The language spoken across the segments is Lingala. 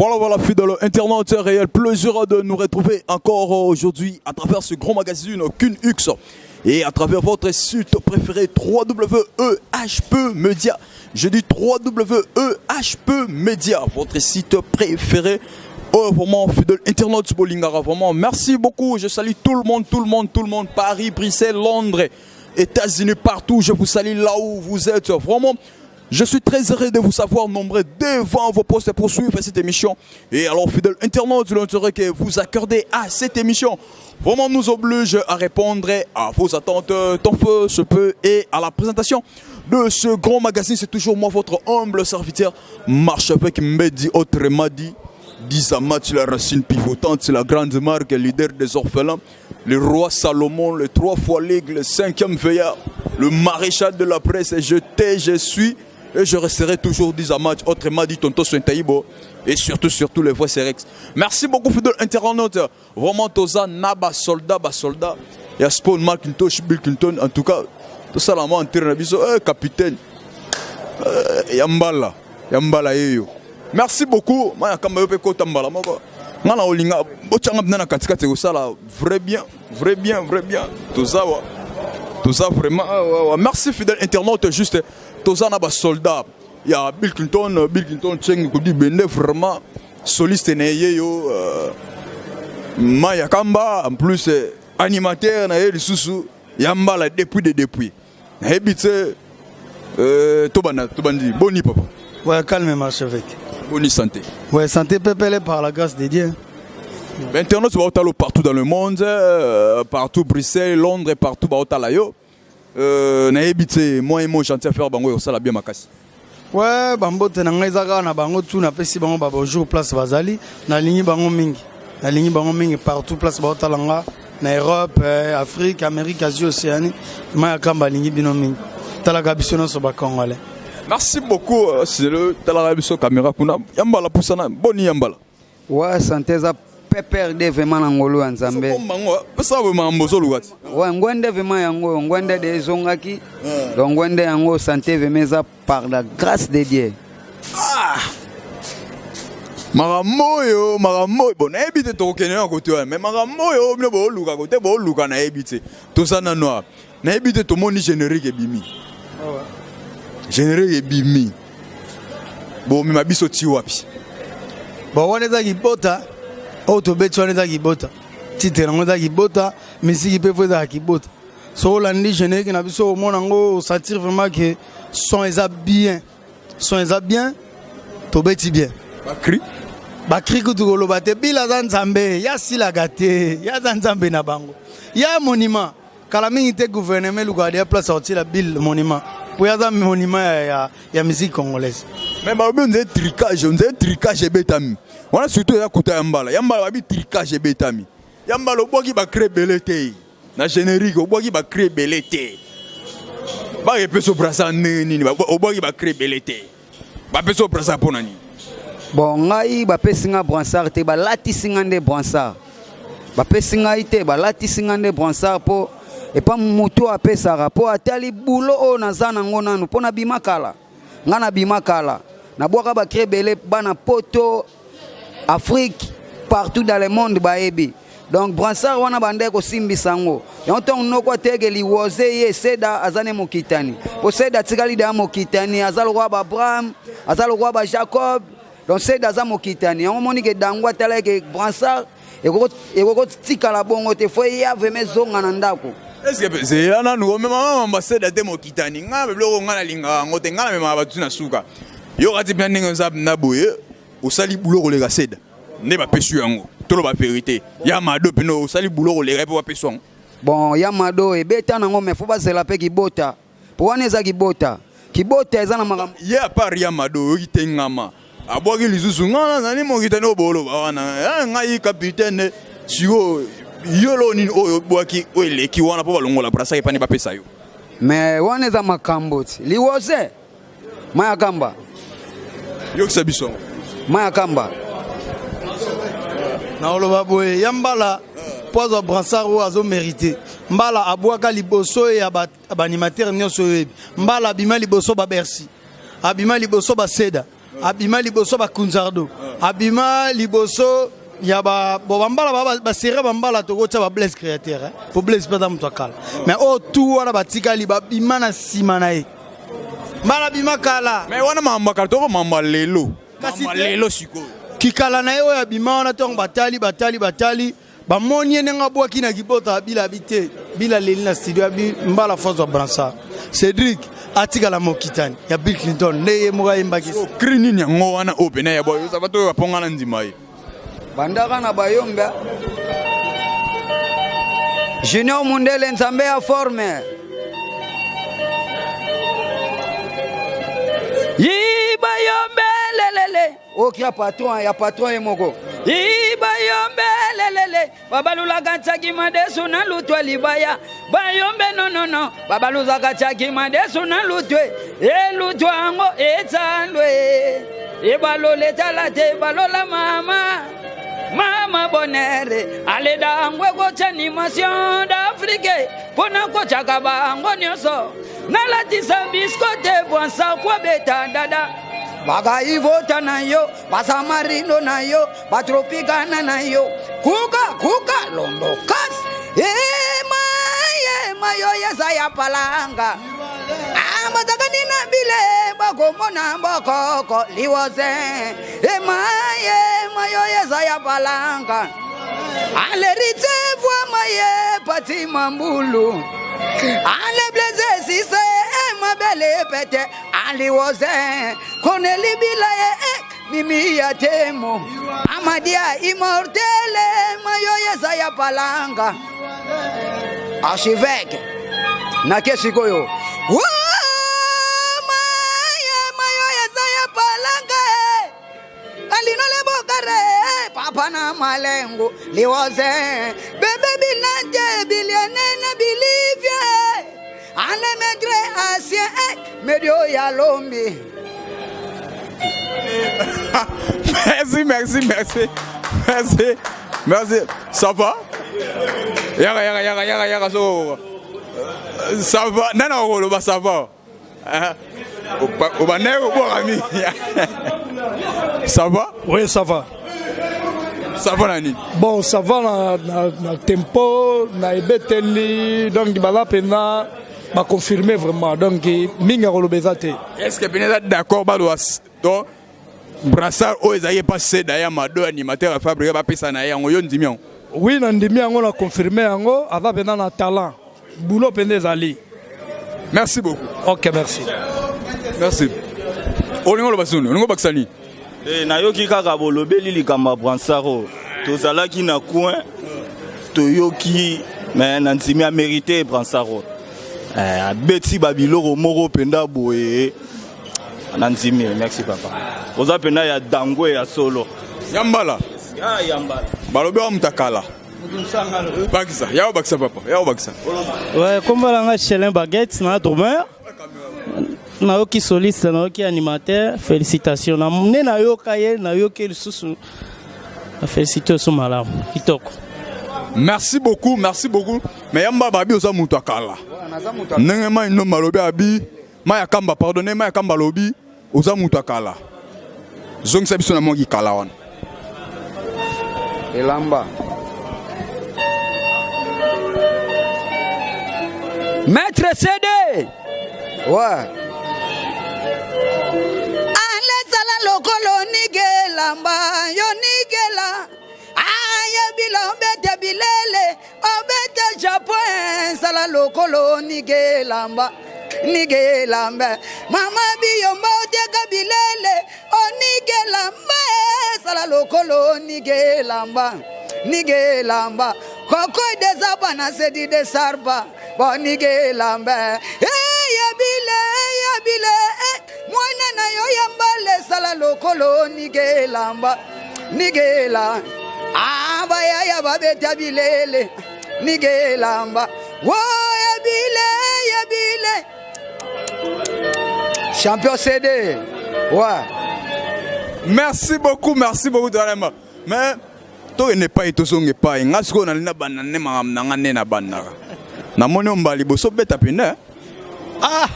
Voilà, voilà, fidèle internaute, réel plaisir de nous retrouver encore aujourd'hui à travers ce grand magazine Kin X et à travers votre site préféré 3WEHP Media. Je dis 3WEHP Media, votre site préféré. Oh, vraiment, fidèle internaute bolingaka, vraiment, merci beaucoup. Je salue tout le monde, tout le monde, tout le monde. Paris, Bruxelles, Londres, États-Unis, partout. Je vous salue là où vous êtes. Vraiment, je suis très heureux de vous savoir nombreux devant vos postes pour suivre cette émission. Et alors, fidèle internaute, l'intérêt que vous accordez à cette émission vraiment nous oblige à répondre à vos attentes, tant peu se peut, et à la présentation de ce grand magazine. C'est toujours moi, votre humble serviteur, Marchevêque Mehdi, autrement dit, Dizamat, la racine pivotante, la grande marque, leader des orphelins, le roi Salomon, le trois fois ligue, le cinquième veillard, le maréchal de la presse. Et je t'ai, je suis, et je resterai toujours Dizamat, autrement dit Tonton Swentaïbo, et surtout, surtout les voix Cerex. Merci beaucoup, fidèle internaute. Vraiment, Toza, Naba, soldat, ba soldat. Il y a Spawn, Macintosh, Bill Clinton, en tout cas, tout ça, là, moi, en terre, eh, capitaine. Eh, Yambala, Yambala, yeyo. Merci beaucoup. Moi, kamba yo pe kota mbala moko. Nga na olinga botyanga mpena na katikati ekosala vrai bien, vrai bien, vrai bien. Toza wa. Toza vraiment. Ah, ouais, ouais. Merci fidèle internaute juste toza na ba soldat. Ya Bill Clinton, Bill Clinton Cheng Kudi Bende vraiment soliste na ye yo Maya Kamba en plus animateur na ye lisusu Yambala depuis de depuis. Nayebi te tobanda tobandi boni papa. Ouais, calme Marchevêque. Boni santé. Ouais, santé pépélé par la grâce de Dieu. Internaute baotala partout dans le monde, partout Bruxelles, Londres, partout baotala yo. Nayebi te moi et moi gentil affaire bango osala bien makasi. Ouais, bambote na ngai eza kaka na bango tu napesi bango ba bonjour place bazali, nalingi bango mingi. Nalingi bango mingi partout place baotala nga na Europe, Afrique, Amérique, Asie, Océanie. Maya Kamba alingi bino mingi. Talaka biso nyonso ba Congolais. Merci beaucoup, c'est le talaka biso caméra kuna. Yambala pusana, boni Yambala. Ouais, santé eza PPRD vraiment na ngolu ya Nzambe. Bango pesa bo mambo zoluka ti. Ouais, ngwende vraiment yango, ngwende de ezongaki. Donc ngwende yango santé vraiment eza par la grâce de Dieu. Ah! Makambo oyo, makambo oyo, bon nayebi te tokokende na kote wana, mais makambo oyo bino booluka kote booluka nayebi te. Toza nano awa. Nayebi te tomoni générique ebimi. Générique ebimi. Bomema biso ti wapi? Bon, wana eza kibota oyo tobeti wana eza kibota. Titre yango eza kibota, misiki mpe fo ezala kibota. So olandi générique na biso omona yango osentir vraiment que son eza bien. Son eza bien, tobeti bien. Bacri? Bacri kutu koloba te, bila aza nzambe, ya silaka te, ya aza nzambe na bango. Ya monument, kala mingi te gouvernement elukaka ya place akotiela bill monument. Po ya aza monument ya musique congolaise. Mais balobi onzele tricage, onzele tricage ebetami. Wana surtout eza kuta ya mbala. Ya mbala babi tricage ebetami. Ya mbala obwaki bacri ebele te. Na générique obwaki bacri ebele te. Bakepesa brassard ndenge nini? Obwaki bacri ebele te. Bapesa brassard mpo na nini? Bon, ngai bapesi nga brassard te, balatisi nga nde brassard. Bapesi ngai te, balatisi nga nde brassard mpo epa motu apesaka mpo atali bulo oyo naza nango nanu mpo nabima kala. Nga nabima kala. Nabwaka bacri ebele bana poto, Afrique, partout dans le monde bayebi. Donc brassard wana bande kosimbisa yango. Yango ntongo noko ateke liwoze ye seda aza ne mokitani. Po seda atikali da mokitani, aza lokola ba Abraham, aza lokola ba Jacob. Donc seda aza mokitani. Yango moni ke dango atala ke brassard ekoko tikala bongo te, fo ya vraiment zonga na ndako. Est-ce que zela nanu omema mama seda te mokitani? Nga biloko nga nalingaka yango te, nga namemaka bato na suka. Yo kati mpe ndenge oza na boye, osali boulot koleka seda. Nde bapesi yango. Toloba vérité. Ya mado pene osali boulot koleka mpe bapesi yango. Bon, ya mado ebeta nango mais fo bazela mpe kibota. Po wana eza kibota. Kibota eza na makambo. Ye à part ya mado oyoki te ngama. Abwaki lisusu nga nazali mokitani oyo boloba wana. Ngai capitaine sikoyo yo lo nini oyo obwaki oyo eleki wana mpo balongola brassard epani bapesa yo. Mais wana eza makambo ti. Liwoze Maya Kamba. Yokisa biso. Maya Kamba. Na oloba boye ya mbala po azwa brassard oyo azo mérité. Mbala abwaka liboso ya ba animateur nyonso oyebi. Mbala abima liboso ba Bercy. Abima liboso ba Seda. Abima liboso ba Kunzardo. Abima liboso ya ba bon bambala ba ba serre bambala tokotia ba Blaise créateur hein. Po Blaise pe aza moto ya kala. Mais oyo tout wana batikali babima na nsima na ye. Mbala bima kala. Mais wana makambo ya kala toko makambo ya lelo. Kasi Makambo ya te- lelo sikoyo. Kikala na ye oyo abima wana ntango batali batali batali bamoni ye ndenge abwaki na kibota abila abi te bila aleli na studio abi mbala fo azwa bransard Cédric atikala mokitani ya Bill Clinton nde ye moko ayembaki. Cri nini yango wana oyo pene ya boyo oza bato oyo baponga na ndima ye. Bandaka na bayombe. Junior Mundele Nzambe ya forme. Yibayombe lelele. Okia patron ya patron ye moko. Yibayombe lelele. Babalulaka tsaki madesu na lutwe libaya. Bayombe nonono. Babaluzaka tsaki madesu na lutwe. Elutwe yango etsalwe. Ebalola etala te balola mama. Mama bonere aleda yango ekotya animation d'Afrike mpo na kotyaka bango nyonso nalatisa biskote bwansa kwabeta dada bakaivota na yo basamarindo na yo batropikana na yo kuka kuka londo kasi ema yo yeza ya palanga amazakani na bile bakomona bokoko liwoze ema yo yeza ya palanga aleritse vwama ye pati mambulu ale bleze sise mabele pete aliwoze konelibila ye mimi ya temo amadia immortele mayo yeza ya palanga archevêque nake sikoyo mayo yeza ya palanga alino lebokare papa na malengo liwoze bebe binante bilianene bilivie ale maître ancien medio ya lombi. Merci, merci, merci. Merci. Merci. Ça va? Yaka, yaka, yaka, yaka, yaka, so. Ça va? Nana okoloba ça va? Obandaki kobwaka mingi. Ça va? Oui, ça va. Ça va na nini? Bon, ça va na, na, na tempo, na ebeteli, donc baza mpenza baconfirme vraiment. Donc mingi ya koloba eza te. Est-ce que pene eza d'accord baloba to brassard oyo ezalaki epa seda ya mado animateur ya fabrique bapesa na ye yango yo ndimi yango? Oui, na ndimi yango, na confirme yango, aza mpenza na talent. Boulot mpenza ezali. Merci beaucoup. Ok, merci. Merci. Olingo oloba soni, olingo obakisa nini? Nayoki kaka bolobeli likambo ya bransard oyo tozalaki na coin toyoki me na ndimi ya mérité bransard oyo abeti babiloko moko mpenza boye na ndimi. Merci papa, oza mpenza ya dangwe ya solo. Yambala. Ya yambala. Balobi wa mutakala. Bakisa, yao bakisa papa, yao bakisa. Ouais, kombo na nga Chelin Baguette, na drummer. Nayoki soliste, nayoki animateur, félicitations. Na nde nayoka ye, nayoki lisusu. Na félicité oso malamu, kitoko. Merci beaucoup, merci beaucoup. Mais yamba babi oza mutu akala. Ndenge mai no malobi abi, mai akamba pardonner, mai akamba lobi oza mutu akala. Zongisa biso na mwa kala wana. Elamba. Maître CD. Ouais. Alezala lokolo nigelamba yo nigela ayebila obete bilele obete japon sala lokolo nigelamba nigelamba mama biyomba oteka bilele onigelamba sala lokolo nigelamba nigelamba koko dezaba na sedi de sarba bonigelamba eyebile eyebile mwana na yo ya mbale sala lokolo nigelamba nigela abayaya babeta bilele nigelamba wo yebile yebile champion CD ouais. Merci beaucoup, merci beaucoup Dalema. Mais tokende epai tozonga epai nga sikoyo nalingi nabanda nde makambo na nga nde nabandaka namoni yo mbala liboso obeta pene. Ah,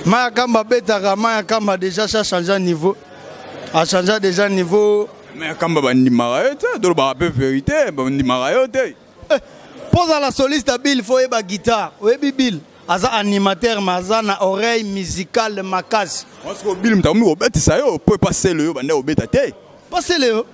Maya Kamba betaka, Maya Kamba déjà ça change niveau. Achangea déjà niveau. Mais kamba bandimaka yo te, tolobaka mpe vérité, bandimaka yo te. Mpo ozala soliste ya Bill, faut oyeba guitare. Oyebi Bill aza animateur, mais aza na oreille musicale makasi. Parce que Bill moto akomi kobetisa yo mpo epa Sele oyo banda kobeta te. Mpo Sele yo,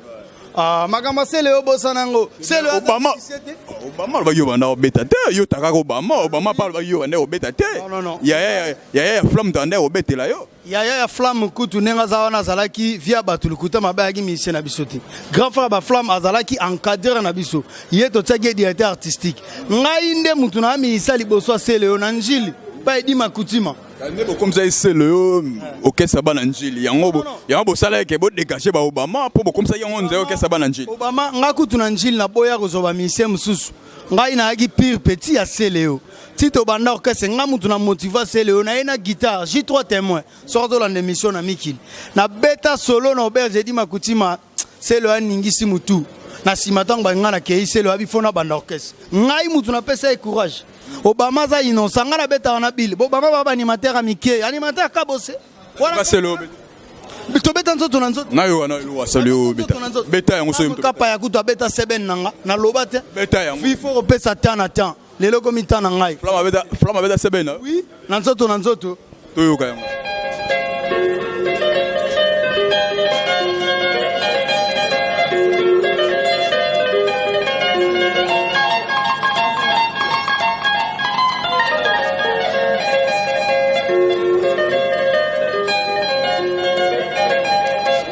ah, makambo ya Sele yo, bosana yango. Sele oyo aza Obama musicien te. Obama alobaki yo banda kobeta te, yo takaka Obama. Obama mpe alobaki yo banda kobeta te. Non, non, non. Yaya yaya ya Flamme moto anda kobetela yo. Yaya ya Flamme kutu, ndenge aza wana, azalaki via bato lokuta mabe. Ayaki musicien na biso te. Grand frère Baflamme azalaki encadreur na biso, ye totiaki ye directeur artistique. Ngai nde mutu na musicien liboso asele yo na Njili pa Edima Kutima. Nde bokomisa ye Sele oyo okesa bana Njili yango yango bosala eke bodégage ba Obama mpo bokomisaki yango nzela okesa bana Njili. Obama, ngai kutu na Njili naboya kozwa bamusicien mosusu. Ngai nayaki pire petit ya Sele oyo ti tobanda orchestre. Ngai mutu na motiva Sele oyo, naye na guitare J3 témoin. Soki azolanda émission na mikili, nabeta solo na auberge Edima Kutima. Sele oyo aningisi mutu na nsima. Ntango bangai nakei, Sele oyo abi fo na banda orchestre. Ngai mutu napesa ye courage. Obama aza innocent. Ngai nabetaka na bile. Obama baa baanimateur ya mike, animateur kabose wana. Sele oyo beta. Tobeta nzoto na nzoto. Na yo wana eloko asali oyo beta, beta yango soki moto. Kapa ya kutu abeta seben na nga, naloba te. Beta yango. Il faut kopesa temps na temps. Lelo komi temps na ngai. Flamme abeta, Flamme abeta seben na. Oui, na nzoto na nzoto. Toyoka yango.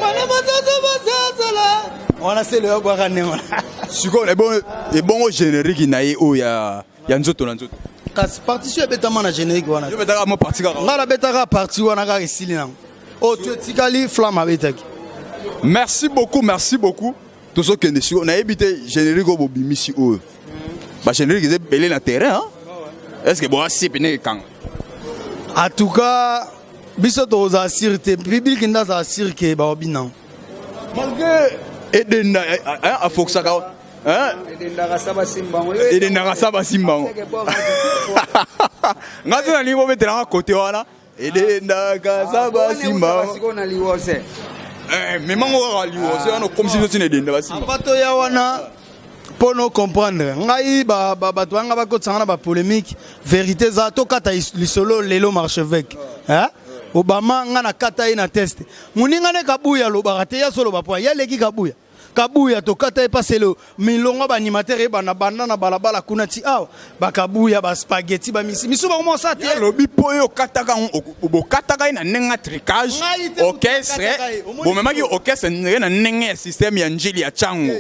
Bana bazaza bazazala wana, Sele oyo abwaka ndenge wana. Sikoyo ebongo générique na ye oyo ya nzoto na nzoto? Kasi partition ebetama na générique wana. Yo betaka mo partie kaka? Ngai nabetaka partie wana kaka, esili nango. Oyo tu etikali, Flamme abetaki. Merci beaucoup, merci beaucoup. Tozokende sikoyo, nayebi te générique oyo bobimisi oyo, bagénérique eza ebele na terrain, hein? Est ce que boasi pene ekanga? En tout cas, biso tokozala sûr te. Public nde azala sûr ke baobina. Malgré edenda afokisaka, hein? Edendaka sa basimbango. Edendaka sa basimbango. Nga te nalingi bobetelanga kote wana edendaka sa basimbango. Sikoyo na liwose. Memango kaka liwose wana, okomisi biso ntina edenda basimba. Avant toya wana, mpo no comprendre ngai, bato banga bakotisanga na bapolémique. Vérité eza, tokata lisolo lelo. Marchevêque, hein? Obama, ngai nakata ye na test. Moninga ne Kabuya alobaka te, ya soloba po ye aleki Kabuya. Kabuya tokata ye paselo milongo baanimateur ebanda banda na balabala kuna ti awa, bakabuya baspaghetti bamisi misu bakomosa te. Alobi mpo oyo okataka yango, bokataka ye na ndenge ya tricage. Ngai te orchestre moto nakataka ye. Omoni bomemaki orchestre ndenge na ndenge ya système ya Njili ya Ntango.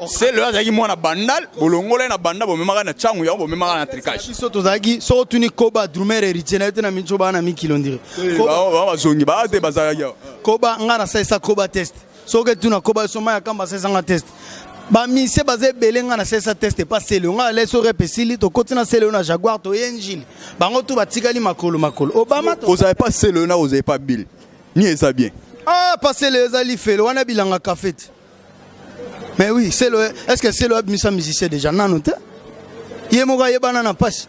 Sele oyo azalaki mwana Bandal, bolongola ye na Bandal, bomemaka na Ntango yango, bomemaka na tricage. Biso tozalaki, soki otuni Koba drumer héritier na ye te na miso baa na mikili ondire. Bazongi baa te, bazalaki awa. Koba, ngai nasalisa Koba test. Soki etuna Koba so mai akamba, asalisanga test. Bamise baza ebele, ngai nasalisa test epa Sele. Ngai ale so rep esili, tokoti na Sele oyo na Jaguar, toye Njili, bango tu batikali makolo makolo. Obama ozali pa Sele oyo na ozali pa Bill ni eza bien. Ah, pa Sele eza lifelo wana, bilanga kafe te. Mais oui, Sele, est ce que Sele abimisa musicien déjà? Nano te, ye moko ayebana na mpasi.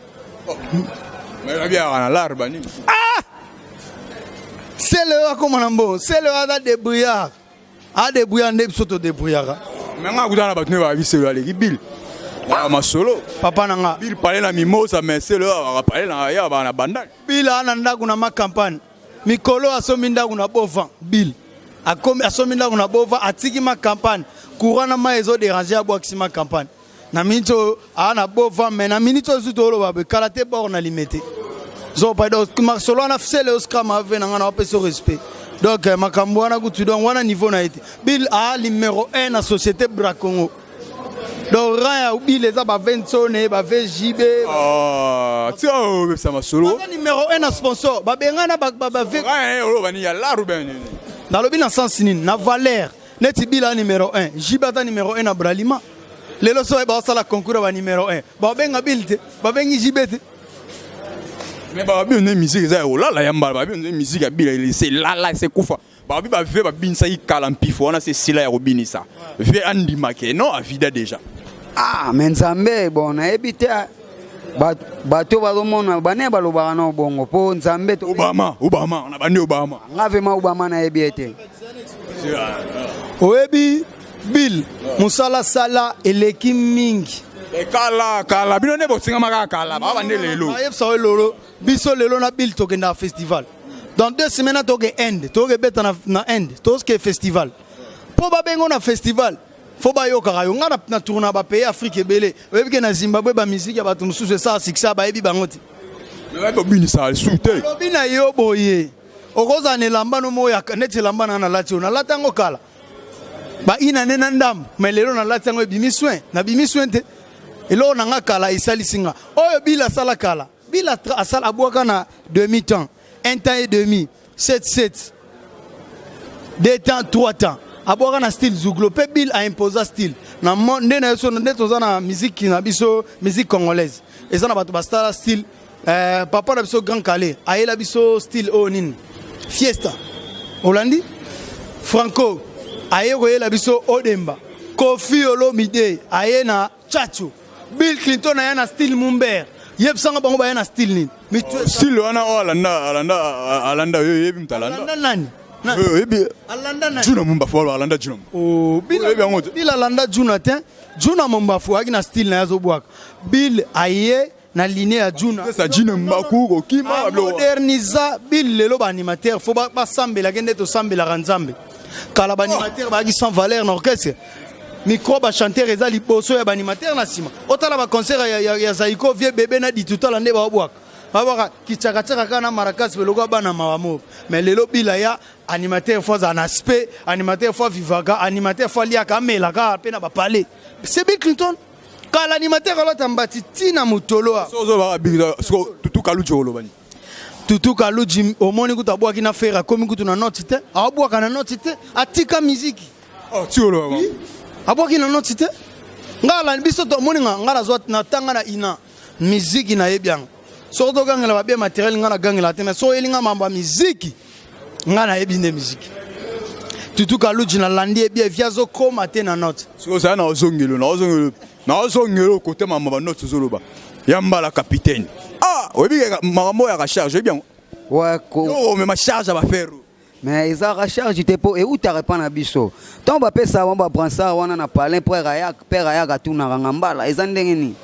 Mais babiaka na lar banini. Sele oyo akóma na mbongo. Sele oyo aza débrouillard, adébrouillard nde biso todébrouillaka. Me nga akutana na bato nde bayebi Sele aleki Bill na masolo. Papa na nga. Bill pale na Mimosa, mais Sele oyo akapale na ye abaka na Bandal. Bill aa na ndako na Macampagne. Mikolo asombi ndako na Bovan. Bill akomi, asombi ndako na Bovan, atiki Ma Campagne. Courant na mai ezodéranger, abwakisi Ma Campagne. Na miniti oyo aa na Bovan, mais na miniti oyo sutu oloba boye, kala te bord na Limete zopa. Donc masolo wana, Sele oscram ave na nga na wapesa respect. Donc makambo wana kutu, donc wana niveau na ye te. Bill aa numéro 1 na société Bracongo. Donc rang ya Bill eza ba 20 ba VJB. Ah, tia obebisa masolo. Baza numéro 1 na sponsor, babengana ba oloba nini ya lar ou bien nini? Nalobi na sens nini? Na valeur neti Bila numéro 1, JB ata numéro 1 na Bralima. Lelo so baosala concours ya ba numéro 1, baobenga Bill te, babengi JB te. Mais babi nde musique eza ya kolala ya mbala. Babi nde musique ya Bila ese elala, ese kufa. Babi bave babinisaki kala mpifo wana, se esila ya kobinisa. Ve andimake non, avida déjà. Ah, mais Nzambe, bon, nayebi te. Bato bazomona bane balobaka na bongo mpo Nzambe Obama, Obama na bandi Obama. Nga vraiment, Obama nayebi ye te. Oyebi Bill, mosala sala eleki mingi. Kala kala bino nde bosingama kaka kala, baba nde lelo. Ayebisa yo lolo, biso lelo na Bill tokenda festival. Dans 2 semaines toke Inde, toke beta na Inde, toke festival. Mpo babengo na festival, fo bayokaka yo. Nga na tourna bapays Afrique ebele. Oyebi ke na Zimbabwe bamiziki ya bato mosusu esala succès, bayebi bango te. Obinisa lisusu te. Alobi na yo boye, okozala na elamba no moko neti elamba na nalati oyo, nalati yango kala baina nde na ndambo, mais lelo nalati yango ebimi soin, nabimi soin te. Eloko na nga kala esalisi nga oyo Bila asala kala. Bila asala, abwaka na demi temps, un temps et demi, 7 7, deux temps, trois temps, abwaka na style zouglou. Mpe Bill aimposa style na nde na biso, nde toza na musique na biso, musique congolaise eza na bato basala style. Papa na biso Grand Kallé ayela biso style oyo nini, fiesta. Olandi Franco aye koyela biso odemba. Koffi Olomide aye na tchatcho. Bill Clinton aye na style mumber. Yebisanga bango baye na style nini? Style wana oyo alanda, alanda, alanda oyo oyebi moto alanda. Alanda nani? Oyebi? Alanda nani? Juna Mumbafu alanda Juna. Oh, Oyebi yango te? Bill alanda Juna te. Juna Mombafu ayaki na style na ye, azobwaka. Bill aye na ligne ya Juna. Sa Juna Mbaku kokima. Moderniza Bill. Lelo baanimateur fo basambelaki nde tosambelaka Nzambe. Kala baanimateur bayaki sans valeur na orchestre. Micro bachanteur eza liboso ya baanimateur na nsima. Otala baconcert ya Zaiko, vie bebe na ditutala nde baobwaka, babwaka kitsakatsaka kaka na marakasi, beloko bana mawa moko. Mais lelo Bila ya animateur fo azala na aspect animateur, fo avivaka animateur, fo aliaka, amelaka mpe na bapale. C'est Bill Clinton. Kala animateur alata mbati ntina motolo. Tutu Kaluji olobani? Tutu Kaluji, omoni kutu abwaki na Ferre, akomi kutu na noti te, abwaka na noti te, atika miziki. Ti oloba. Abwaki na noti te. Nga alandi biso, tomoni nga, nga nazwa natanga na ina miziki, nayebi yango. Soki togangela babie matériel, nga nagangela te, mais soki oyelinga mambo ya miziki, nga nayebi nde miziki. Tutu Kaluji, nalandi ye bien, vi azokóma te na note. Soki ozala na ozongelo, na ozongelo, na ozongelo kote mambo banote ozoloba ya mbala capitaine. Ah, oyebi makambo oyo yaka charge, oyebi yango? Yo omema charge ya baFerre. Mais ezalaka charge te, mpo eutaka epa na biso. Ntango bapesa bango babrassard wana na palin, père ayaka, père ayaka, atunaka nga mbala eza ndenge nini,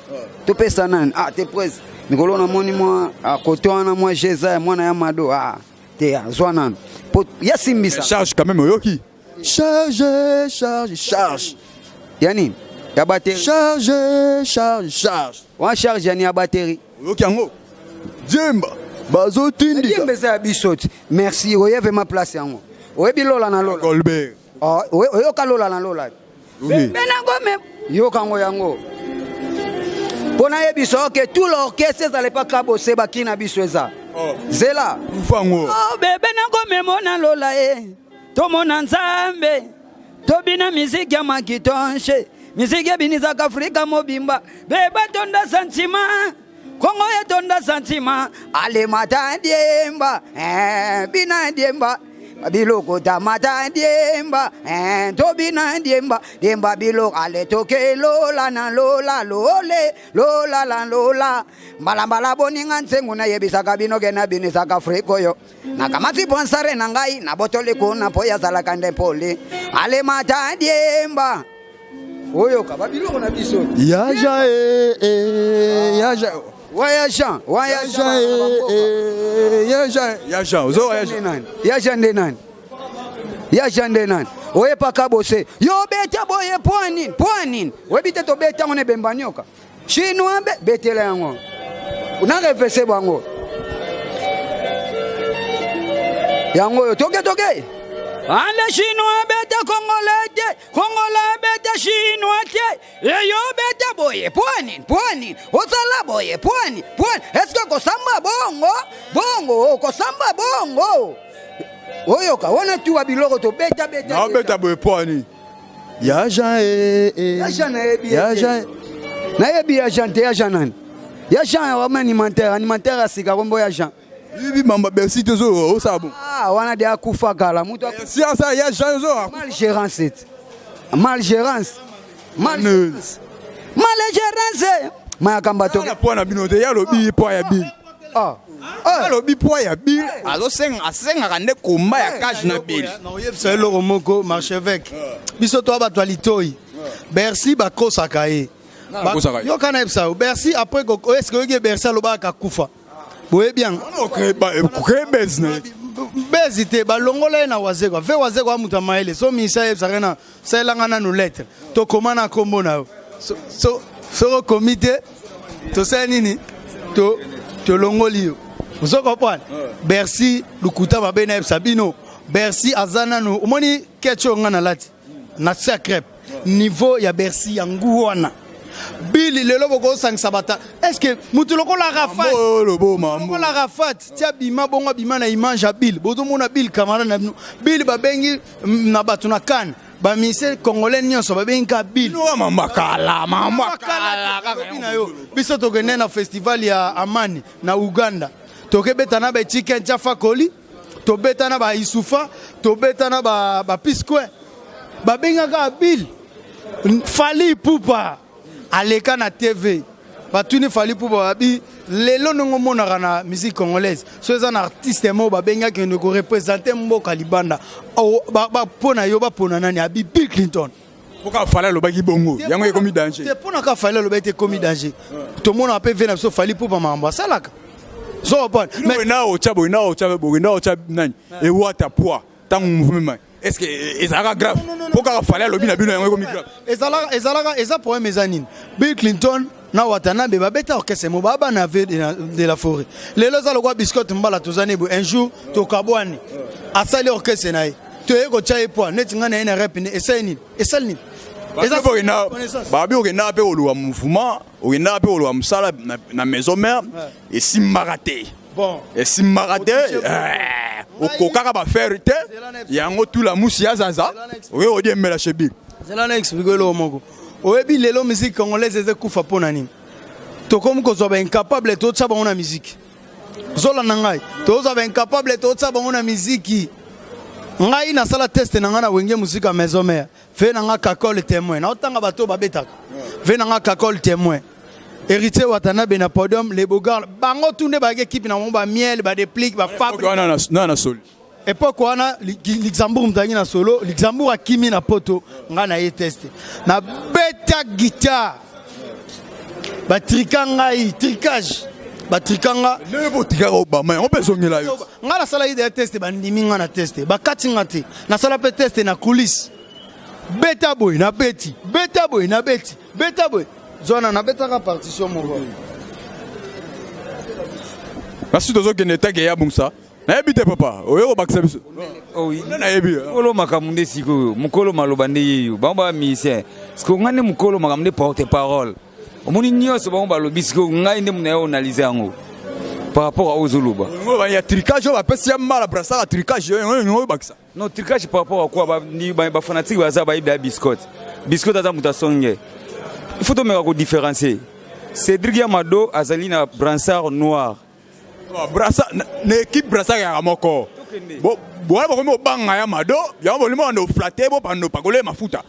topesa nani? Ah te, prese mikolo namoni mwa kote wana mwa jeza ya mwana ya mado. Ah te, azwa nanu mpo yasimbisa. Charge quand même, oyoki charge, charge, charge. Ya nini? Ya batterie? Charge, charge, charge. Wana charge ya nini? Ya batterie? Oyoki yango, diemba bazotindika. Diemba eza ya biso ti. Merci, oyeve ma place yango. Oyebi Lola na Lola? Colbert. Oyoka Lola na Lola benango me yoka yango mpo nayebi so ke tout l'orchestre ezala epa Kabose, baki na biso eza zela. Ufango. Bebe nango memona Lola e, tomona Nzambe, tobina miziki ya makitonshe, miziki ebinisaka Afrika mobimba. Beba tonda sentiment, Kongo etonda sentiment, alemata diemba, eh, bina diemba biloko tamata diemba, eh, tobina diemba, diemba biloko ale toke Lola na Lola, lole lola la lola mbalambala. Boninga nsengu, nayebisaka bino ke nabinisaka Afrika oyo. Nakamati brassard na ngai, nabotoli kuna mpo yazalaka nde mpoli alemata diemba. Oyoka babiloko na biso. Yaja e yaja. Waya Jean, waya. Yaja e yaja, yaja ozo yaja. Ya Jean nde nani? Ya Jean nde nani? Oyepaka bose yo beta boye po nini? Po nini? Oyebi te tobeta yango na ebemba nyoka chinois be betela yango na revese bango yango oyo toke toke ande chinois beta congolais te, congolais beta chinois te. Eyo beta boye po nini? Po nini ozala boye? Po nini? Po eske kosamba bongo bongo, okosamba bongo? Oyoka wana tuwa biloko tobeta beta. Naobeta boye po ani ya Jean e. Ya Jean nayebi. Ya Jean. Nayebi ya Jean te. Ya Jean nani? Ya Jean wama animateur, animateur ya sika kombo ya Jean. Yibi mamba Bercy te, ozo osala bon. Ah, wana de akufa kala mutu. Si asa ya Jean ozo. Malgérance ete, malgérance, malgérance, malgérance mayakamba to. Na po na bino te, ya lobi po ya bi. Ah. Alobi poids ya Bill azosenga, asengaka nde komba ya cage na Bill. Nakoyebisa eloko moko, marchevêque. Biso toa bato ya litoi. Bercy bakosaka ye. Bakosaka ye. Yoka, nayebisa yo, Bercy après eske oyoki Bercy alobaka kufa? Boyebi yango. Kokrebes na ye. Bezi te, balongola ye na Wazekwa ve. Wazekwa moto ya mayele. So misa ayebisaka ye na salelanga nanu lettre, tokoma na nkombo na yo. Soki okomi te, tosala nini? Tolongoli yo. Ozo comprendre? Bercy lukuta mabe. Nayebisa bino, Bercy aza nanu. Omoni ketch oyo nga nalati na se ya crêpe, niveau ya Bercy yangu wana. Bili lelo bokosangisa bata, est ce que mutu lokola Rafat, Lobo mambo. Lokola Rafat ti abima bongo, abima na image ya Bill. Bozomona Bill, camarade na bino Bill, babengi na bato na kane, bamise congolais nyonso babengi ka Bill. Mamba kala, mamba kala. Kala na yo. Biso tokende na festival ya Amani na Uganda, tokebeta na bachicken Jafa Koli, tobeta na baisufa, tobeta na bapisque, babengaka Bill. Fally Ipupa aleka na TV, batuni Fally Ipupa, babi lelo ndenge omonaka na musique congolaise, so eza na artiste moko babengi akende koreprésenter mboka libanda, mpo na yo bapona nani? Abi Bill Clinton. Mpoka Fally alobaki bongo, yango ekomi danger? Te, mpo na ka Fally alobaki te ekomi danger. Tomonaka mpe ve na biso Fally Ipupa, makambo asalaka zo comprendre. Mais boye otya boye na otya boye na otya nani ewata poids ntango mouvement, est ce que ezalaka grave? Mpo kaka Fally alobi na bino, yango ekomi grave? Ezalaka, eza problème eza nini? Bill Clinton na Watanabe babeta orchestre mo baa bana ve de la forêt. Lelo eza lokwa biscotte mbala toza ne boye, un jour tokabwani, asali orchestre na ye, toye kotya ye poids neti ngai na ye na rep ne. Esali nini? Esali nini? Babi okendaka mpe koluka mouvement, okendaka mpe koluka mosala na maison mère, esimbaka te. Bon. Esimbaka te, okokaka bafere te, yango tula musi ya zaza oye odiembela chez Bill. Zela na expliquer eloko moko. Oyebi lelo musique congolaise eza ekufa mpo na nini? Tokomi kozwa baincapable, totya bango na musique. Ozolanda ngai? Tozwa baincapable, totya bango na miziki. Ngai nasala test na ngai na Wenge Musica Maison Mère. Ve na nga Kakol témoin, naotanga bato oyo babetaka. Ve na nga Kakol témoin, Héritier Watanabe na podium, les Bogar, bango tu nde bayaki équipe na bango, bamiel, badéplique, bafabre. Wana na soli. Époque wana Luxembourg moto azalaki na solo. Luxembourg akimi na poto, ngai na ye test, nabeta guitare, batrika ngai, tricage, batrika nga. Ndenge botikaka Obama, yango mpe ezongela yo. Ngai nasalaki deya test, bandimi ngai na test, bakati nga te. Nasala mpe test na coulisse, beta boye nabeti, beta boye nabeti, beta boye zwana, nabetaka partition moko. Basi tozokende etake ya bongisa, nayebi te papa oyo kobakisa biso. Nde nayebi. Mokolo makambo nde sikoyo, mokolo maloba nde yeyo. Bango baa musicien, sikoyo ngai nde mokolo makambo, nde porte parole. Omoni nyonso bango balobi, sikoyo ngai nde mona yo analyse yango par rapport à oyo ozoloba. Oyo ya tricage oyo bapesi ya mbala brassard ya tricage oyo oyobakisa. Non, tricage par rapport à quoi? Bafanatique baza bayebi ya Biscotte. Biscotte aza moto asonge. Il faut tomeka kodifférencier. Cédric Yamado azali na brassard noir. Brassard na équipe, brassard yaka moko. Wana bokomi kobanga ya mado, yango bolimo bando oflatter, bobando opakola mafuta.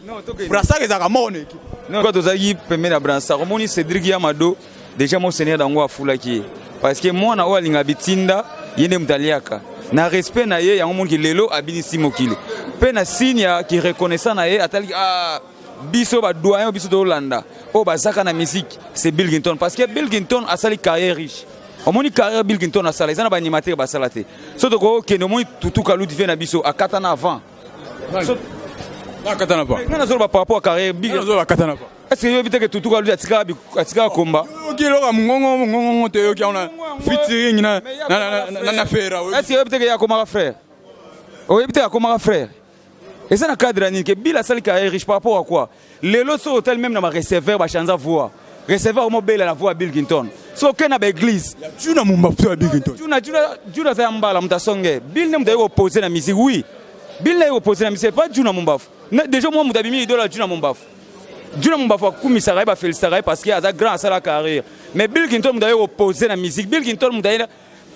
Brassard ezalaka moko na équipe. Non, tozalaki pembeni ya brassard. Omoni Cédric Yamado déjà, monseigneur dango afulaki ye parce que mwana oyo alingaka bitinda, ye nde moto aliaka na respect na ye. Yango moniki lelo abinisi mokili mpe na signe ya kireconnaissant na ye. Ataliki, ah, biso badoyen, biso tolanda oyo bazaka na musique, c'est Bill Clinton, parce que Bill Clinton asali carrière riche. Omoni carrière Bill Clinton asala, eza na baanimateur basala te. So tokokende, omoni Tutu Kaluti ve na biso akata na avant. Akata na pa. Nga nazoloba par rapport à carrière Bill. Nazoloba akata na pa. Est ce que yoyebi te ke Tutu Kaluti atikaka komba? Oyoki eloko ya mongongo mongongo te, oyoki yango na featuring na Fera. Est ce que oyebi te ke ye akomaka frère? Oyebi te akomaka frère? Eza na cadre ya nini ke Bill asali carrière riche? Par rapport à quoi? Lelo so otali même na bareceveur, bachanza voix, receveur omobela na voix ya Bill Clinton. So okei na baeglise. Juna Mumbafu ya Bill Clinton. Juna, Juna, Juna aza ya mbala, moto asonge. Bill nde moto aye kopose na musique. Oui, Bill nde aye kopose na musique, pas Juna Mumbafu. Déjà mwa moto abimi idole ya Juna Mumbafu. Juna Mumbafu akumisaka ye, bafélicitaka ye parce que aza grand, asala carrière, mais Bill Clinton moto aye kopose na musique. Bill Clinton moto aye.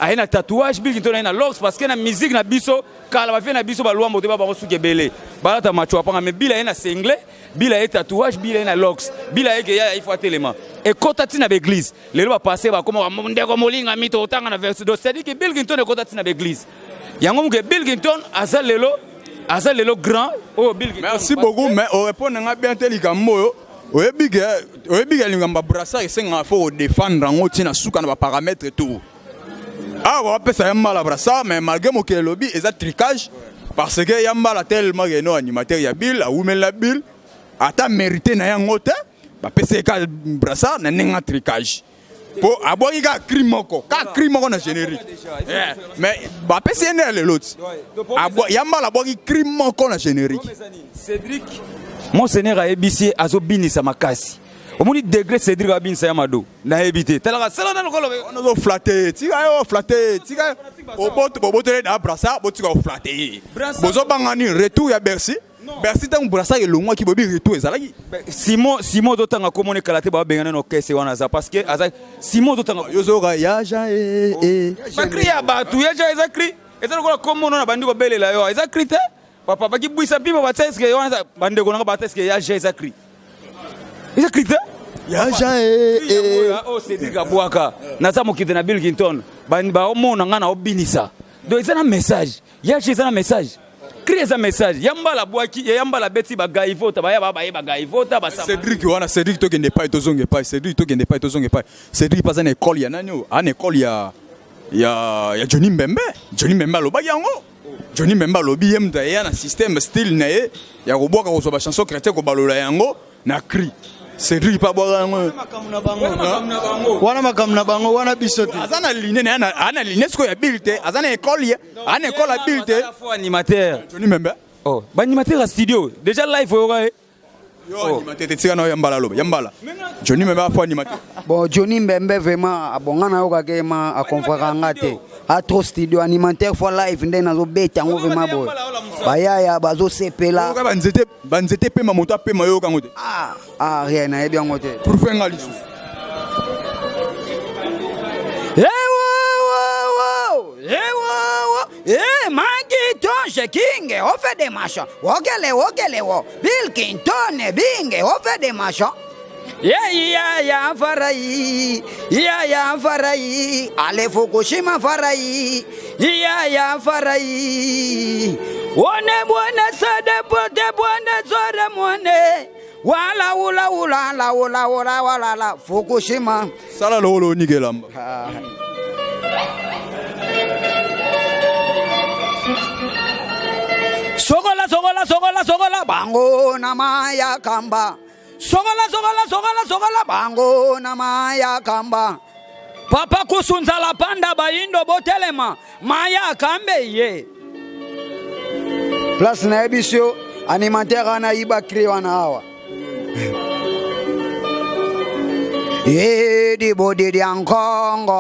aye na tatouage, Bill Clinton aye na locks, parce que na musique na biso kala ba vie na biso ba luambo te ba bango suki ebele balata macho apanga, mais Bill aye na singlet, Bill aye tatouage, Bill aye na locks, Bill aye ke ya il faut atelema ekota ti na ba église. Lelo ba passer ba koma ndeko molinga mito otanga na verse. Donc c'est à dire que Bill Clinton ekota ti na ba église yango muke Bill Clinton aza lelo, aza lelo grand oyo Bill Clinton. Merci beaucoup, mais o répondre nga bien te likambo oyo. Oyebi ke, oyebi ke likambo ya brassard esengaka faut kodefendre yango ntina suka na baparamètre tout. Awa bapesa ya mbala brassard, mais malgré mokili elobi eza tricage, parce que ya mbala tellement ke no animateur ya Bill awumeli na Bill, ata mérité na yango te, bapesa ye kaka brassard na ndenge ya tricage po abwaki kaka cri moko, kaka cri moko na générique. Mais bapesi ye nde ya lelo ti ya mbala abwaki cri moko na générique. Cédric Monseigneur ayebisi ye azobinisa makasi. Omoni degré Cédric abinisa ya mado nayebi te, talaka sala nano koloba. Wana ozoflate ye, tika ye oflate ye, tika ye. Bobotele na brassard, botika oflate ye. Bozobanga nini? Retour ya Bercy. Bercy ntango brassard elongwaki, boyebi retour ezalaki. Simon, Simon ozotanga komona ekala te, babengana na orchestre wana aza, parce que aza Simon ozotanga. Yo ozoyoka ya Jean e, e. Bakri ya bato ya Jean eza cri, eza lokola komona na bandi kobelela yo, eza cri te. Papa bakibwisa mpimbo batia eske wana eza bandeko nanga batia eske ya Jean eza cri. Eza cri te. Ya Jean e, e. Oyo Cédric abwaka naza mokite na Bill Clinton, baomona nga na obinisa. Donc eza na message. Ya Jean eza na message. Cri eza message. Ya mbala bwaki, ya mbala beti ba gaivota, ba ya ba ba gaivota ba sama. Cédric wana, Cédric tokende epai tozonga epai, Cédric tokende epai tozonga epai. Cédric paza na école ya nani oyo? Ah, na école ya ya ya Johnny Mbembe. Johnny Mbembe alobaki yango. Johnny Mbembe alobi ye moto aya na système style na ye ya kobwaka kozwa ba chanson chrétien kobalola yango na cri. Cédric pa bwaka yango. Wana makambo na bango, wana biso te. Aza na ligne na ye, aza na ligne sikoyo ya Bill te, aza na école ye, aza na école ya Bill te. Aza animateur. Johnny Mbembe. Oh, ba animateur ya studio déjà live oyoka ye. Yo animateur te, tika na yo ya mbala loba, ya mbala. Johnny Mbembe afa animateur. Bon, Johnny Mbembe vraiment abonga na yoka ke ma a convaincre nga te. A trop studio animateur fois live nde nazo beta yango vraiment boy. Bayaya bazo sepela. Yoka ba nzete, ba nzete pema moto apema yoka ngo te. Ah, ah rien na yebi yango te. Prouver nga lisusu. Eh wo wo wo, eh wo wo, eh Macintosh King, on fait des machins. Wokele wokele wo, Bill Clinton Binge, on fait des machins. Ya ya ya farai, ya ya farai, ale Fukushima farai, ya ya farai. One bwana sade pote bwana zora mwane, wala ula ula la ula ula wala la Fukushima. Sala lolo nigelamba. Sokola sokola sokola sokola bango na maya kamba. Sokola sokola sokola sokola bango na maya kamba. Papa kusunzala panda bayindo botelema maya kambe ye. Place na yebiso animateur ana iba cri wana awa. Yedi bodi diankongo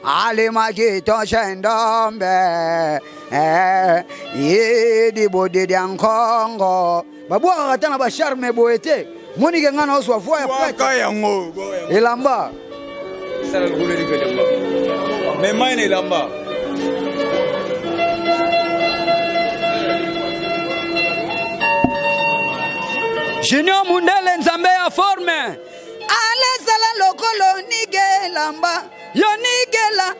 alimaki toshendombe yedi bodi diankongo babwakaka ata na bacharme boye te monike ngai naozwa voi ya prêtre yango elamba mema ene elamba. Junior Mundele nzambe ya forme alezala lokolo nigelamba yo nigela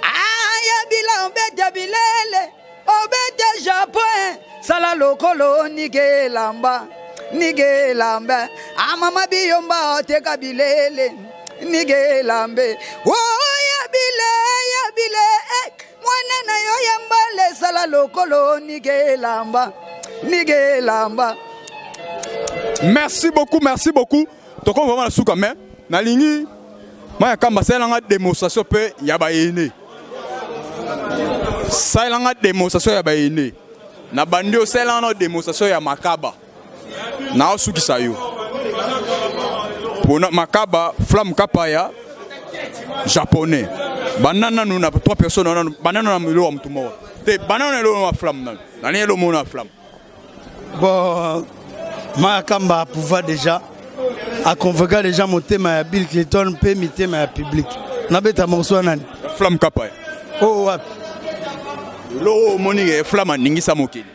ayabila obeta bilele obeta Japon sala lokolo nigelamba nigelambe amama biyomba oteka bilele nigelambe oya bile ya bile mwana na yo ya mbale sala lokolo nigelamba nigelamba. Merci beaucoup, merci beaucoup. Toko vraiment na suka mais nalingi maya kamba salanga démonstration pe ya ba aîné. Salanga démonstration ya ba aîné. Na bandi o salanga démonstration ya makaba. Na osukisa yo. Pona makaba flamme kapaya japonais. Banana nous na trois personnes nanu banana na melo wa mutu moko. Te banana na elo wa flamme nanu. Nani elo mona flamme. Bon, Mayakamba a pouvoir déjà a convoqué déjà motema ya Bill Clinton pe mitema ya public. Nabeta morceau ya nani? Flamme Kapaya. Oyo wapi? Eloko omoni ke Flamme aningisa mokili.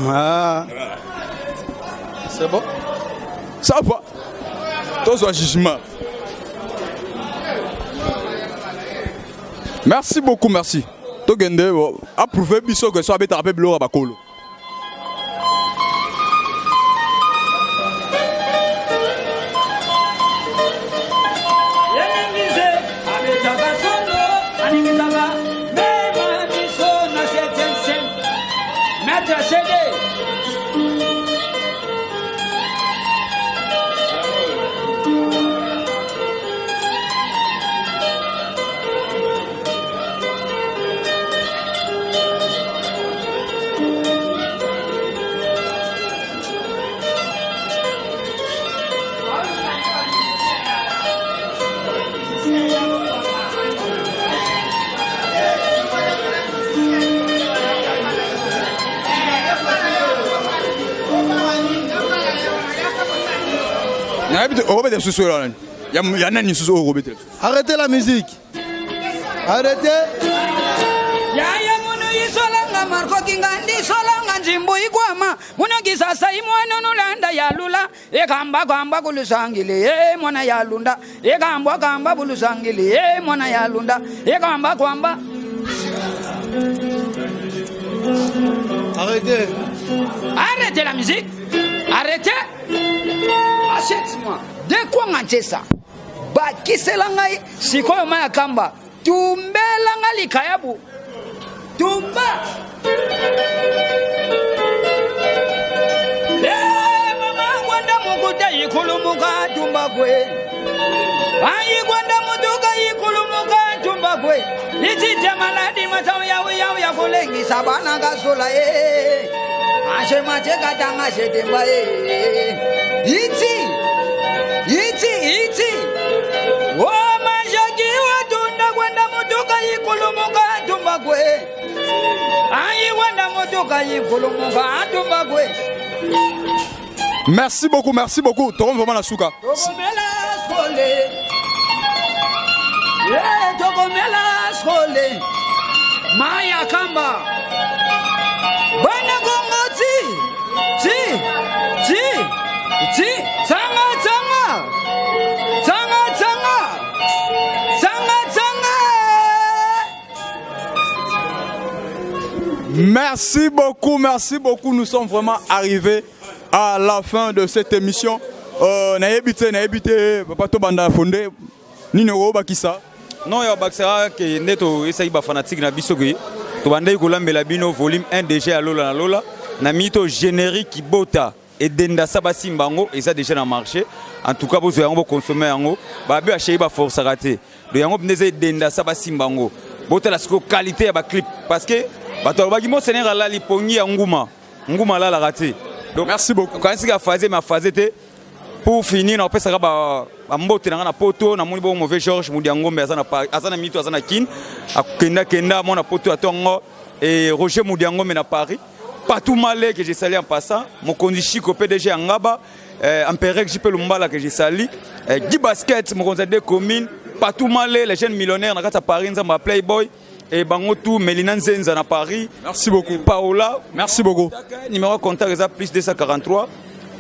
Ah. C'est bon? Ça va. Tozwa jugement. Merci beaucoup, merci. Tokende approuver biso que so abetaka mpe biloko ya bakolo. Nayebi te okobeta lisusu oyo nani ya nani lisusu oyo okobeta lisusu. Arrêtez la musique. Arrêtez. Yaya munu isolanga Marco Kingandi isolanga nzimbu ikwama muno kisasa imwana nulanda yalula ekamba kamba kulusangile e mwana yalunda ekambwa kamba bulusangile e mwana yalunda ekamba kwamba. Arrêtez. Arrêtez la musique. Arrêtez. Achète-moi. De quoi ngantesa? Bakisela ngai sikoyo mai ya kamba tumbela ngai likayabu tumba. Eh, mama gwanda mukuta ikulumuka tumba kwe ayi gwanda mutuka ikulumuka tumba kwe ichija maladi matau yau yau ya kulengisa bana kasola ye ashe macheka tanga shetemba ye iti iti iti o mashaki watunda kwenda mutuka ikulumuka tumba kwe ayi kwenda mutuka ikulumuka tumba kwe. Merci beaucoup, merci beaucoup. Tokomi vraiment na suka. Tokomela skole. Eh, tokomela skole. Maya kamba. Bana Kongo ti. Ti. Ti. Ti. Tsanga tsanga. Tsanga tsanga. Tsanga tsanga. Merci beaucoup, merci beaucoup. Nous sommes vraiment arrivés à la fin de cette émission. Nayebi te, nayebi te, papa Tobanda Fonde, nini okobakisa? Non, ya bakisaka ke nde toyesaki bafanatique na biso ke tobandaki kolambela bino volume 1 déjà ya Lola na Lola na mito générique bota edenda sa basimba yango eza déjà na marché. En tout cas bozwa yango bokonsome yango babe bashei baforsaka te do yango mpenza eza edenda sa basimba yango botala sikoyo qualité ya baclip parce que bato balobaki monseigneur alali pongi ya nguma nguma alalaka te. Donc merci beaucoup. Kanisi ka phase ma phase te pour finir na opesaka ba bambote na nga na poto namoni bongo mauvais Georges Mudiangombe aza na aza na mito aza na Kin akenda kenda mona poto ya tongo et Roger Mudiangombe na Paris Patou Malé que j'ai salué en passant Mokonzi Chico PDG ya Ngaba Empereur JP Lumbala que j'ai salué Guy Basket Mokonzi des communes Patou Malé les jeunes millionnaires na kati ya Paris nzamba Playboy et bango tout Melina Nzenza na Paris. Merci beaucoup. Paola, merci beaucoup. Numéro contact eza plus 243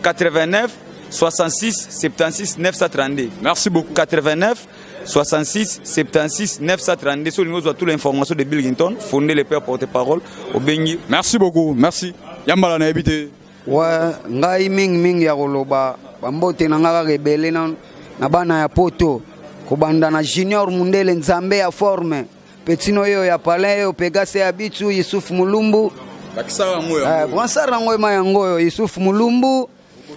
89 66 76 932. Merci beaucoup. 89 66 76 932. Sur le niveau toute l'information de Bill Clinton, fondé le père porte-parole au Bengi. Merci beaucoup. Merci. Yambala na ebité. Ouais, ngai mingi mingi ya koloba bambote na nga kaka ebele na bana ya poto kobanda na Junior Mundele Nzambe ya forme Petino yo ya Palin yo Pegase ya Bitu Yusuf Mulumbu Bakisa yango ya Bransard yango ema yango yo Yusuf Mulumbu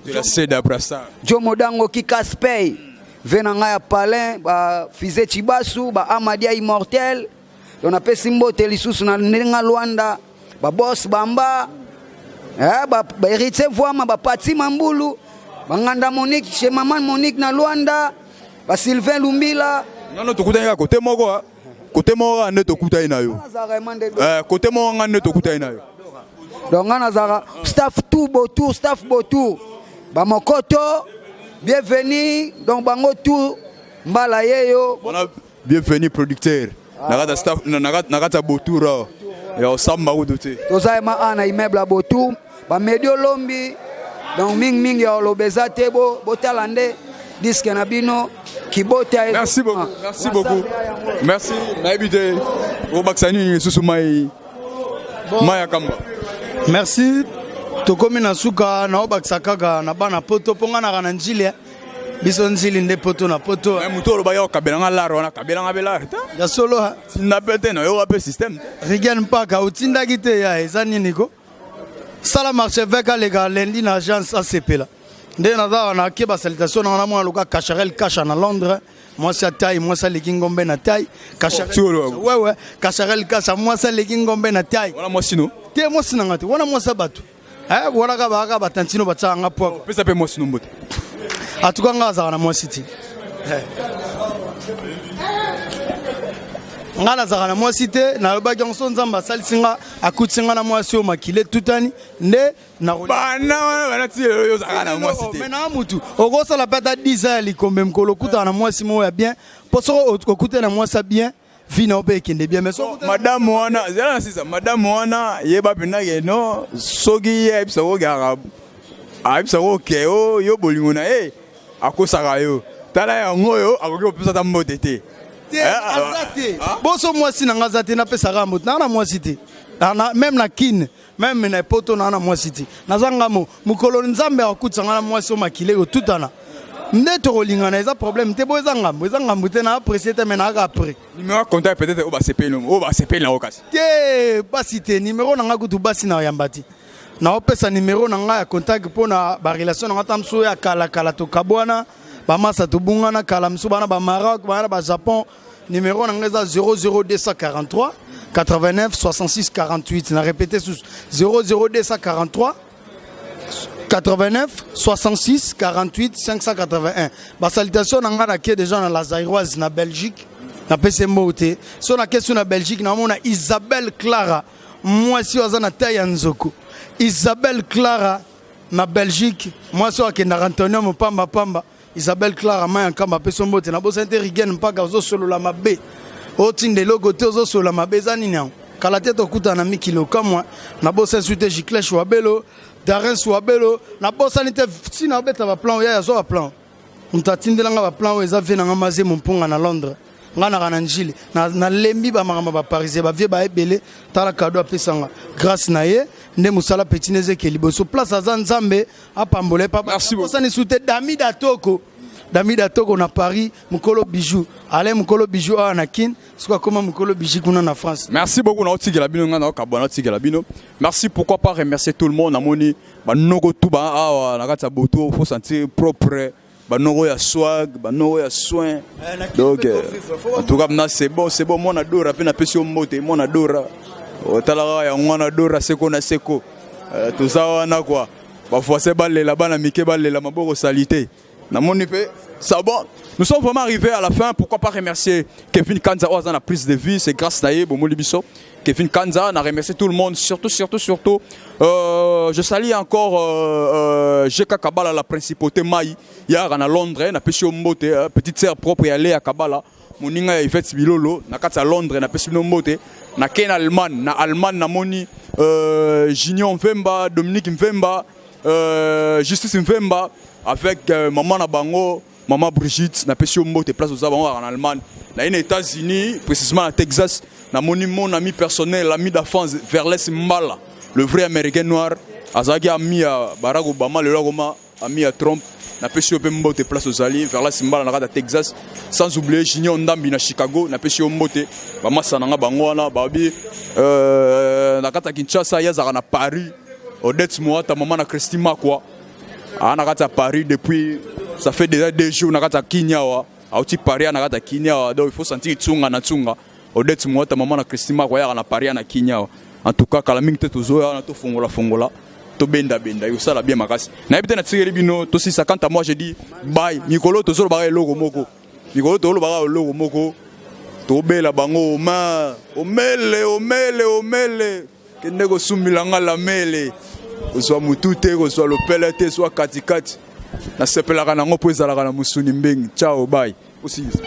la seda Brassard Jomo Dango Kikaspey ve na ngai ya Palin ba Fize Chibasu ba Amadia Immortel on apesi mbote lisusu na ndenge Luanda ba boss Bamba ba héritier Voama ba Pati Mambulu ba Nganda Monique chez maman Monique na Luanda ba Sylvain Lumbila. Non non tokutani kaka côté moko hein. Côté moko nde tokutani na yo. Côté moko nga nde tokutani na yo. Donc nga nazaka staff tout botour staff botour ba mokoto bienvenue donc bango tout mbala yeyo. Bona Bienvenue producteur. Na kati ya staff na kati ya Botour awa. Ya osamba kutu te. Toza ema a na immeuble ya Botour, ba medio lombi. Donc mingi mingi ya oloba eza te bo botala nde disque na bino kibota. Merci beaucoup. Merci beaucoup. Merci. Nayebi te obakisa nini lisusu mai mai ya kamba. Merci. Tokomi na suka na obakisa kaka na bana poto mpo nga naka na njili biso nzili nde poto na poto. Mais moto oloba yo kabela nga lar wana kabela nga be lar ta. Ya solo ha. Tinda pe te na yo pe système. Rigen Mpaka otindaki te ya eza nini ko? Sala marchevêque aleka lundi na agence asepela. Nde naza wana ke ba salutation na nga mwana loka Cacharel Kasha na Londres. Mwasi ya taille, mwasi aleki ngombe na taille. Cacharel. Ouais ouais, Cacharel Kasha mwasi aleki ngombe na taille. Wana mwasi no? Te mwasi na nga te, wana mwasi ya bato. Eh, wana ka ba ka ba tantino ba tsaka nga poa. Pesa pe mwasi no mbote. En tout cas nga azaka na mwasi ti. Eh. Nga nazaka na mwasi te, nalobaki yango so Nzambe asalisi nga, akuti nga na mwasi oyo makila etutani nde na bana wana bana ti lelo yo ozalaka na mwasi te. Mais na mutu okosala pe ata 10 ans ya likombe mokolo okutana na mwasi moko ya bien, po soko okutana na mwasi ya bien vie na yo mpe ekende bien. Mais soki madame wana zela na sisa madame wana yeba mpenza ke no soki ye ayebisaka okaka ayebisaka oke o yo bolingo na ye akosaka yo tala yango oyo akoki kopesa ata mbote te. Te aza te boso mwasi na nga aza te napesaka mbote naa na mwasi te meme na kine meme na poto naa na mwasi te naza nga mokolo Nzambe akutisa nga na mwasi oyo makila ekotutana nde tokolingana eza problème te bo eza ngambo eza ngambo te na apprécier te mais naaka après. Numéro ya contact peut-être oyo basepeli oyo basepeli nango kasi. Te basi te numéro na nga kutu basi na yamba te. Naopesa numéro na nga ya contact mpo na ba relation na nga ta mosusu ya kala kala tokabwana bamasa tobungana kala mosusu bana ba Maroc bana ba Japon. Numéro na nga eza 00243 89 66 48 na répété sous 00243 89 66 48 581. Ba salutation na nga na ke déjà na la Zaïroise na Belgique na pese mbote so na kesu na Belgique na mona Isabelle Clara mwasi oyo aza na taille ya nzoko. Isabelle Clara na Belgique mwasi oyo akendaka Antonio mopamba pamba. Isabelle Clara Maya Nkamba apesi mbote na bosani te Rigen Mpaka ozosolola mabe otinda eloko te ozosolola mabe eza nini yango kala te tokutana na mikili okamwa na bosani su te Giclesh Wabelo Darens Wabelo na bosani te si na obeta ba plan oyo azwa ba plan moto atindela nga ba plan oyo eza vie na nga mazemo mpunga na Londres nga naka na njili nalembi ba makambo ba parisien ba vie ba ebele tala cadeau apesa nga grâce na ye nde mosala petit nezeke liboso place aza Nzambe apambola ye papa. Merci beaucoup. Osani sute Damida Toko. Damida Toko na Paris, mukolo bijou. Alain mukolo bijou awa na Kin, soki akoma mukolo bijou kuna na France. Merci beaucoup na otikela bino nga na okabwana otikela bino. Merci pourquoi pas remercier tout le monde namoni ba noko tout ba awa na kati ya boto faut sentir propre ba noko ya swag, ba noko ya soin. Donc en tout cas na c'est bon, c'est bon mwana Dora pe na pesi yo mbote mwana Dora. Otalaka ya mwana Dora seko na seko. Toza wana quoi. Ba voisin balela bana mike balela maboko salité. Namoni pe ça bon. Nous sommes vraiment arrivés à la fin. Pourquoi pas remercier Kevin Kanza oyo aza na prise de vie, c'est grâce na ye bomoli biso. Kevin Kanza, na remercier tout le monde, surtout surtout surtout je salue encore GK Kabala la principauté Mai yara na Londres na pesi yo mbote petite sœur propre ya Léa Kabala moninga ya Yvette Bilolo na kati ya Londres na pesi bino mbote na ken Allemagne na Allemagne na moni Junior Mvemba Dominique Mvemba Justice Mvemba avec maman na bango maman Brigitte na pesi yo mbote place oza bango en Allemagne na ine États-Unis précisément à Texas na moni mon ami personnel ami d'enfance Verles Mbala le vrai américain noir azalaki ami ya Barack Obama lelo akoma ami ya Trump na pesi yo pe mbote place ozali Verles Mbala na kati ya Texas sans oublier Junior Ndambi na Chicago na pesi yo mbote ba masa na nga bango wana babi na kati ya Kinshasa ye azalaka na Paris Odette Moata maman na Christine Makwa a na kati ya Paris depuis ça fait déjà 2 jours na kati ya Kinyawa auti Paris na kati ya Kinyawa donc il faut sentir tsunga na tsunga Odette Moata maman na Christine Makwa yaka na Paris na Kinyawa en tout cas kala mingi te tozoya na to fongola fongola to benda benda yo sala bien makasi na yebi te na tikeli bino to sisa quant à moi je dis bye mikolo tozolobaka eloko moko mikolo tozolobaka eloko moko tobela bango oma omele omele omele kende kosumbila nga lamele kozwa mutu te kozwa lopele te zwa katikati nasepelaka nango mpo ezalaka na mosuni mbengi ciao bye osilisa.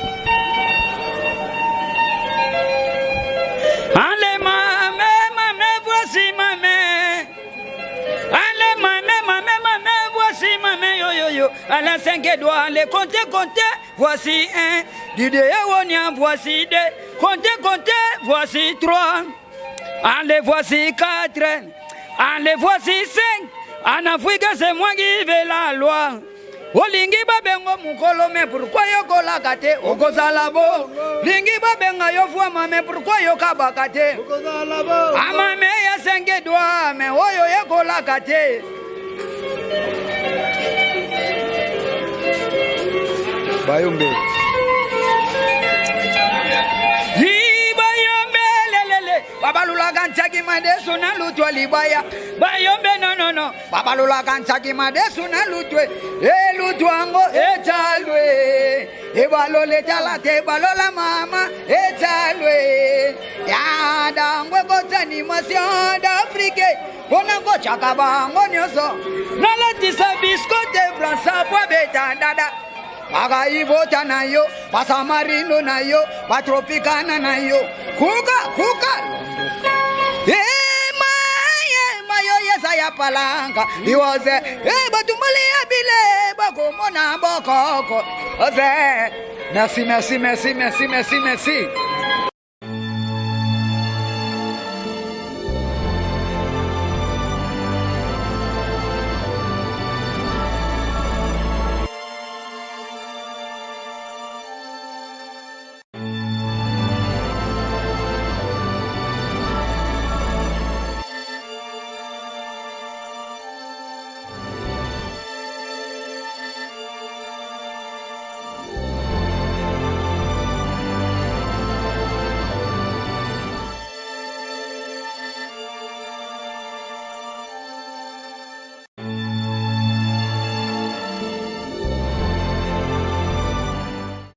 yo ala 5 doigts les comptez comptez voici un Didier Ewonia voici deux comptez comptez voici trois allez voici quatre allez voici cinq en Afrique c'est moi qui vais la loi olingi babengo mokolo me pourkui yokolaka te okozala bo lingi babenga yo fwama me pourkui yokabaka te amame ya senke dwa me oyo yekolaka te bayombe lelele babalulaka ntiaki madesu na lutwa libaya bayombe nonono babalulaka ntiaki madesu na lutwe elutwa yango etalwe ebalola etala te ebalola mama etalwe yadango ekota animation d'afrike mpona kotyaka bango nyonso nalatisa biskote bransa po abeta dada bakaivota na yo basamarino na yo batropikana na yo kuka kuka emayo yeza ya palanga iwoze e batumboli ya bile bakomona bokoko oze merci merci merci merci merci merci.